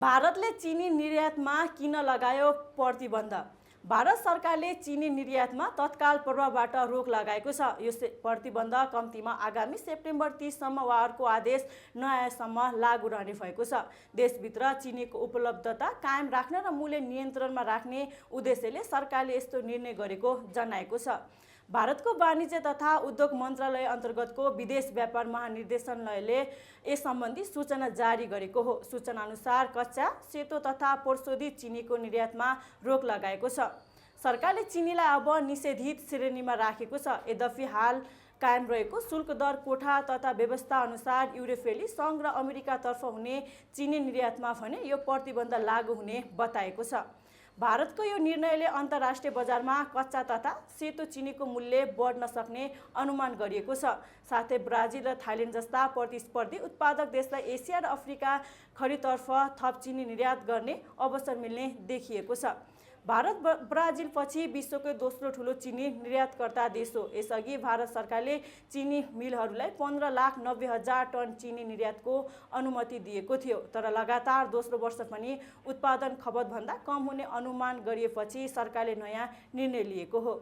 भारतले चिनी निर्यातमा किन लगायो प्रतिबन्ध? भारत सरकारले चिनी निर्यातमा तत्काल प्रभावबाट रोक लगाएको छ। यो प्रतिबन्ध कम्तीमा आगामी सेप्टेम्बर 30 सम्म वा अर्को आदेश नआएसम्म लागू रहने भएको छ। देशभित्र चिनीको उपलब्धता कायम राख्न र मूल्य नियन्त्रणमा राख्ने उद्देश्यले सरकारले यस्तो निर्णय गरेको जनाएको छ। भारतको वाणिज्य तथा उद्योग मन्त्रालय अन्तर्गतको विदेश व्यापार महानिर्देशनालयले यस सम्बन्धी सूचना जारी गरेको हो। सूचना अनुसार कच्चा, सेतो तथा प्रशोधित चिनीको निर्यातमा रोक लगाएको छ। सरकारले चिनीलाई अब निषेधित श्रेणीमा राखेको छ। यद्यपि हाल कायम रहेको शुल्क दर कोठा तथा व्यवस्था अनुसार युरोपेली सङ्घ र अमेरिकातर्फ हुने चिनी निर्यातमा भने यो प्रतिबन्ध लागू हुने बताएको छ। भारतको यो निर्णयले अन्तर्राष्ट्रिय बजारमा कच्चा तथा सेतो चिनीको मूल्य बढ्न सक्ने अनुमान गरिएको छ। साथै ब्राजिल र थाइल्यान्ड जस्ता प्रतिस्पर्धी उत्पादक देशलाई एसिया र अफ्रिका खरिदतर्फ थप चिनी निर्यात गर्ने अवसर मिल्ने देखिएको छ। भारत ब्राजिलपछि विश्वकै दोस्रो ठुलो चिनी निर्यातकर्ता देश हो। यसअघि भारत सरकारले चिनी मिलहरूलाई 15,90,000 टन चिनी निर्यातको अनुमति दिएको थियो। तर लगातार दोस्रो वर्ष पनि उत्पादन खपतभन्दा कम हुने अनुमान गरिएपछि सरकारले नयाँ निर्णय लिएको हो।